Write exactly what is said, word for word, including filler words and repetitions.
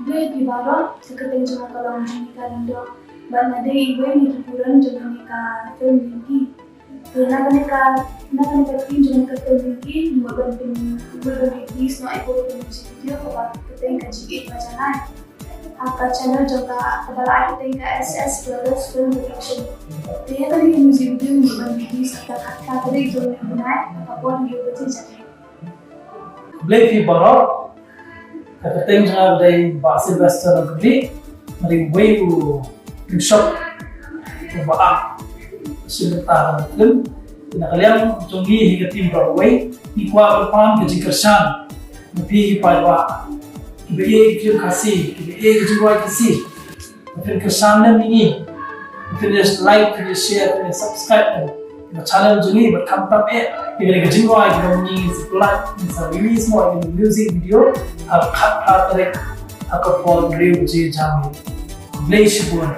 Khublei phi baroh, ka kyrteng jong nga ka long Monica Lyngdoh. Bad nga dei iwei na ki pynrang jong kane ka film Lynti. Te na kane ka, na kane ka film jong kane ka film Lynti, ngi mut ban pyn, ngi mut ban release noh ïa ka music video kaba kyrteng ka Jingïeit Ba Janai ha ka channel jong ka, kaba la ai kyrteng ka S S Brothers Film Production. Te ïa kane ka music video ngi mut ban release ha ka khatlai tarik jong u bnai ha ka por hynriew baje janai. Khublei phi baroh. Ka kyrteng jong nga ka dei Bah Sylvester Nongkynrih. Nga dei uwei u pynshop uba act, shim bynta ha ka film. Te na ka liang jong ngi hi ka team Broadway, ngi kwah ban pan ka jingkyrshan na phi ki paidbah kiba ïeit ïa ka film Khasi, kiba ïeit ïa ka jingrwai Khasi. Phin kyrshan lem ïa ngi. Phin like, phin share, phin subscribe ïa ka channel jong ngi bad khamtam eh ïa ka jingrwai kaba ngi sa pynlait, ngi sa release mo ïa ka music video ha ka khatphra tarik ha ka por hynriew baje janmiet. Khublei shibun.